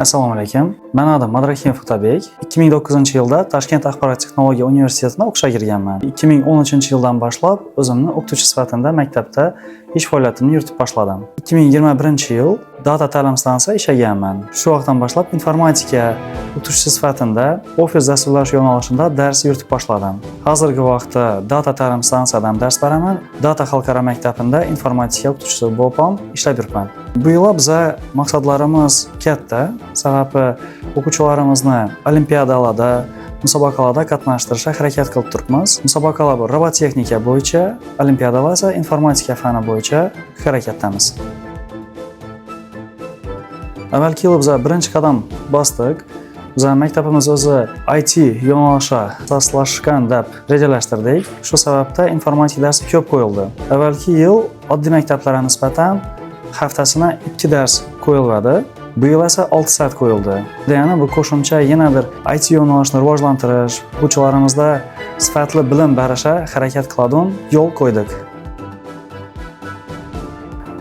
Assalomu alaykum. Mani adim Madrahimov Otabek. 2009-yilda Toshkent axborot texnologiya universitetini o'qishga kirganman. 2013-yildan boshlab o'zimni o'qituvchi sifatida maktabda ish faoliyatimni yuritib boshladim. 2021-yil Data ta'lim stansiyasida ishlaganman. Shu vaqtdan boshlab informatika o'qituvchisi sifatida ofis dasturlash yo'nalishida dars yuritib boshladim. Hozirgi vaqtda Data ta'lim stansiyadan dars beraman. Data xalqaro maktabida informatika o'qituvchisi bo'lib ham ishlab yuribman. Bu yil biza maqsadlarimiz katta. Sababi o'quvchilarimizni olimpiadalarda, musobaqalarda qatnashtirishga harakat qilib turibmiz. Musobaqalar bu robotexnika bo'yicha, olimpiadalar esa informatika fani bo'yicha harakatdamiz. Avvalgi yil biza birinchi qadam bosdik. Biza maktabimiz o'zi IT yo'nalishi ixtisoslashgan deb rejalashtirdik. Shu sababda informatika darsi ko'p qo'yildi. Avvalgi yil oddiy maktablarga nisbatan haftasina 2 dars qo'yiladi. Bu yil esa 6 soat qo'yildi. Ya'ni bu qo'shimcha yana bir IT yo'nalishini rivojlantirish, o'quvchilarimizda sifatli bilim berishga harakat qiladigan yo'l qo'ydik.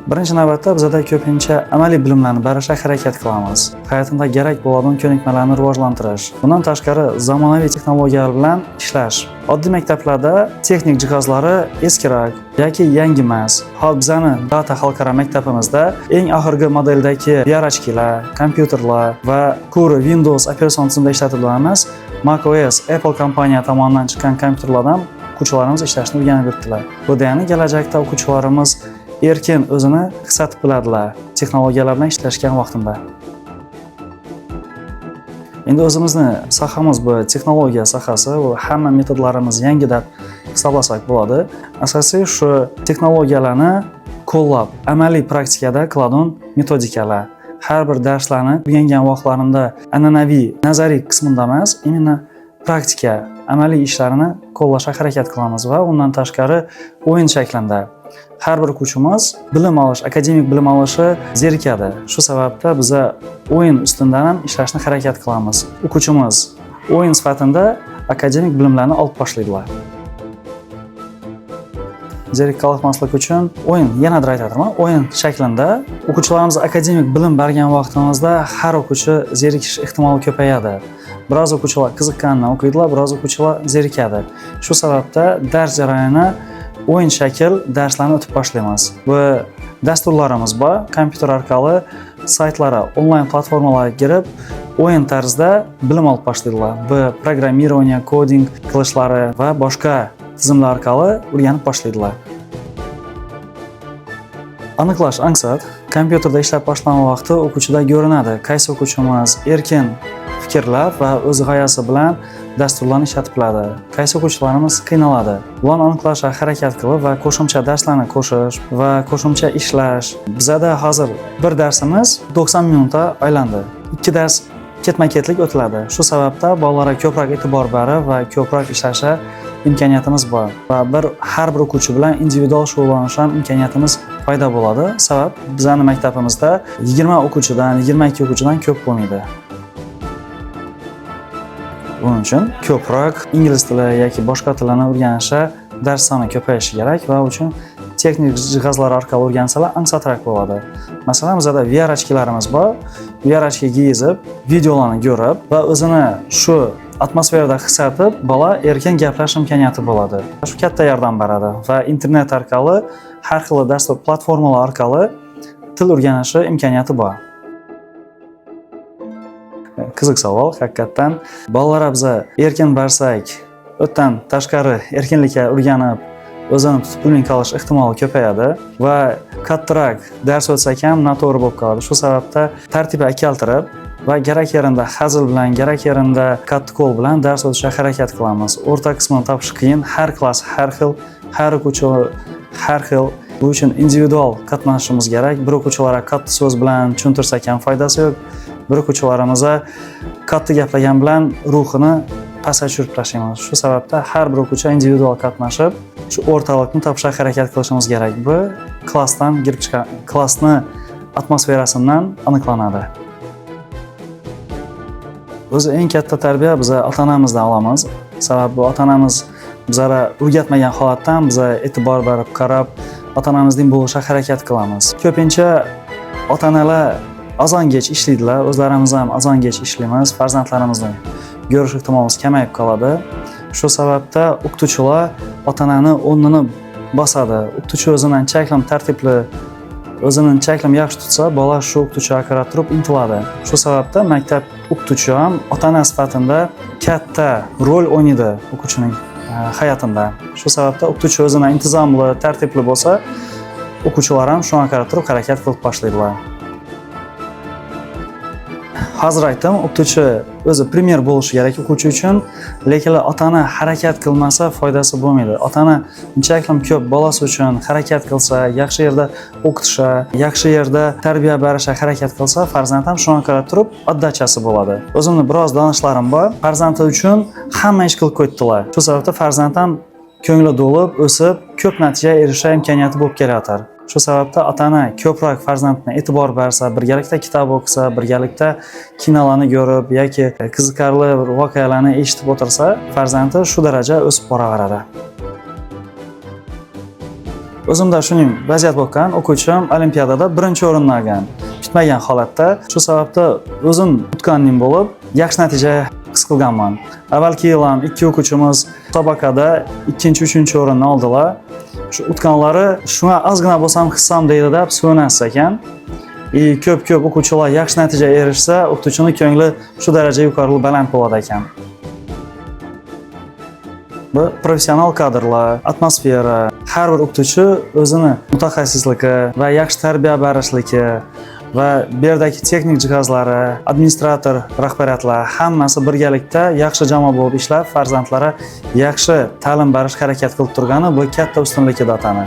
Birinchi navbatda bizada ko'pincha amaliy bilimlarni berishga harakat qilamiz. Hayotimda kerak bo'ladigan ko'nikmalarni rivojlantirish. Bundan tashqari zamonaviy texnologiyalar bilan ishlash. Oddiy maktablarda texnik jihozlari eskiroq yoki yangi emas. Hol bizani Data xalqaro maktabimizda eng oxirgi modeldagi VR ochkilar, kompyuterlar va Core Windows operatsion tizimida ishlatilgan emas, Mac OS Apple kompaniya tomonidan chiqqan kompyuterlardan o'quvchilarimiz ishlashni o'rganib yuribdilar. Bu degani kelajakda o'quvchilarimiz erkin o'zini his etib biladilar texnologiyalar bilan ishlashgan vaqtida. Endi o'zimizni sohamiz bu texnologiya sohasi, bu hamma metodlarimiz yangi deb hisoblasak bo'ladi. Asosiy shu texnologiyalarni qo'llab, amaliy praktikada qiladigan metodikalar. Har bir darslarni o'rgangan vaqtlarimda an'anaviy nazariy qismida emas, именно praktika, amaliy ishlarini qo'llashga harakat qilamiz va undan tashqari o'yin shaklida har bir o'quvchimiz bilim olish, akademik bilim olishi zerikadi. Shu sababda biza o'yin ustidan ham ishlashni harakat qilamiz. O'quvchimiz o'yin sifatida akademik bilimlarni olib boshlaydilar. Zerikib qolmaslik uchun o'yin, yanadir aytaman, o'yin shaklida o'quvchilarimiz akademik bilim bergan vaqtimizda har o'quvchi zerikish ehtimoli ko'payadi. Biroz o'quvchilar qiziqqanidan o'qiydilar, biroz o'quvchilar zerikadi. Shu sababda dars jarayoni o'yin shakl darslarni o'tib boshlaymiz. Bu dasturlarimiz bor, kompyuter orqali saytlara, onlayn platformalarga kirib, o'yin tarzida bilim olib boshlaydilar. Bu программирование, coding qilishlari va boshqa tizimlar orqali o'rganib boshlaydilar. Aniqlash ongsat. Kompyuterda ishlab boshlagan vaqti o'quvchida ko'rinadi, qaysi o'quvchimiz erkin fikrlab va o'z g'oyasi bilan dasturlarni ishlatib biladi, qaysi o'quvchilarimiz qiynaladi. Bularni aniqlashga harakat qilib va qo'shimcha darslarni qo'shish va qo'shimcha ishlash. Bizada hozir bir darsimiz 90 minutga aylandi. 2 dars ketma-ketlik o'tiladi. Shu sababda bolalarga ko'proq e'tibor berib va ko'proq ishlashga imkoniyatimiz bor va bir har bir o'quvchi bilan individual shug'ullanish ham imkoniyatimiz paydo bo'ladi. Sabab bizning maktabimizda 20 o'quvchidan, 22 o'quvchidan ko'p bo'lmaydi. Buning uchun ko'proq ingliz tili yoki boshqa tilini o'rganishga dars soni ko'payishi kerak va uchun texnik jihozlar orqali o'rgansalar ansotroq bo'ladi. Masalan, bizada VR ochkilarimiz bor. VR ochki kiyizib, videolarni ko'rib va o'zini shu atmosferada his etib, bola erkin gaplash imkoniyati bo'ladi. Shu katta yordam beradi va internet orqali har xil dastur platformalar orqali til o'rganishi imkoniyati bor. Qiziq savol, haqiqatdan. Bolalarga biza erkin bersak, o'tdan tashqari erkinlikka o'rganib, o'zini tutib bilmay qolish ehtimoli ko'payadi va kattaroq dars o'tsak ham noto'g'ri bo'lib qoladi. Shu sababda tartibga keltirib va kerak yerida hazil bilan, kerak yerida qattiq qo'l bilan dars o'tishga harakat qilamiz. O'rta qismini topish qiyin, har klass har xil, har o'quvchi har xil. Bu uchun individual qatnashishimiz kerak. Bir o'quvchilarga qattiq so'z bilan tushuntirsak ham foydasi yo'q. Bir o'quvchilarimizga qattiq gaplagan bilan ruhini pastga tushirib tashlaymiz. Shu sababda har bir o'quvchi individual qatnashib, shu o'rtalikni topishga harakat qilishimiz kerak. Bu klassdan kirib chiqqan, klassni atmosferasidan aniqlanadi. O'zi eng katta tarbiya biza ota-onamizdan olamiz. Sababi bu ota-onamiz bizlarga o'rgatmagan holatdan biza e'tibor berib, qarab, ota-onamizning bo'lishga harakat qilamiz. Ko'pincha ota-onalar Ozon kech ishlaydilar, o'zlarimiz ham ozon kech ishlaymiz, farzandlarimizni ko'rish ehtimolimiz kamayib qoladi. Shu sababda o'qituvchilar ota-onani o'rnini bosadi. O'qituvchi o'zini anchayam tartibli, o'zini anchayam yaxshi tutsa, bola shu o'qituvchiga qarab turib intiladi. Shu sababda maktab o'qituvchi ham ota-ona sifatida katta rol o'ynaydi o'quvchining hayotida. Shu sababda o'qituvchi o'zini intizomli, tartibli bo'lsa, o'quvchilar ham shunga qarab turib harakat qilib boshlaydilar. Hozir aytdim, o'qituvchi o'zi пример bo'lishi kerak o'quvchi uchun, lekin ota-ona harakat qilmasa, foydasi bo'lmaydi. Ota-ona unchalik ham ko'p bolasi uchun harakat qilsa, yaxshi yerda o'qitisha, yaxshi yerda tarbiya berishga harakat qilsa, farzand ham shunga qarab turib отдача si bo'ladi. O'zimni biroz donishlarim bor, farzandi uchun hamma ish qilib qo'ydilar. Shu sababda farzand ham ko'ngli to'lib, o'sib, ko'p natijaga erishish imkoniyati bo'lib kelayotir. Shu sababda ota-ona ko'proq farzandına e'tibor bersa, birgalikda kitob o'qisa, birgalikda kinolarni ko'rib yoki qiziqarli bir voqealarni eshitib o'tirsa, farzandi shu daraja o'sib boraveradi. O'zimda shuning vaziyat bo'lgan, o'quvchim olimpiadada birinchi o'rinni olgan, kutmagan holatda. Shu sababda o'zim utganning bo'lib, yaxshi natija his qilganman. Avvalgi yil ham ikki o'quvchimiz musobaqada ikkinchi, uchinchi o'rinni oldilar. Shu utganlari shunga ozgina bo'lsam hissam deydi deb suyunasiz ekan. И ko'p ko'p o'quvchilar yaxshi natijaga erishsa, o'qituvchini ko'ngli shu daraja yuqori, baland bo'ladi ekan. Bu professional kadrlar, atmosfera, har bir o'qituvchi o'zini mutaxassisligi va yaxshi tarbiya berishligi va bu yerdagi texnik jihozlari, administrator rahbariyatlar, hammasi birgalikda yaxshi jamoa bo'lib ishlab, farzandlara yaxshi ta'lim berish harakat qilib turgani, bu katta ustunligi otani.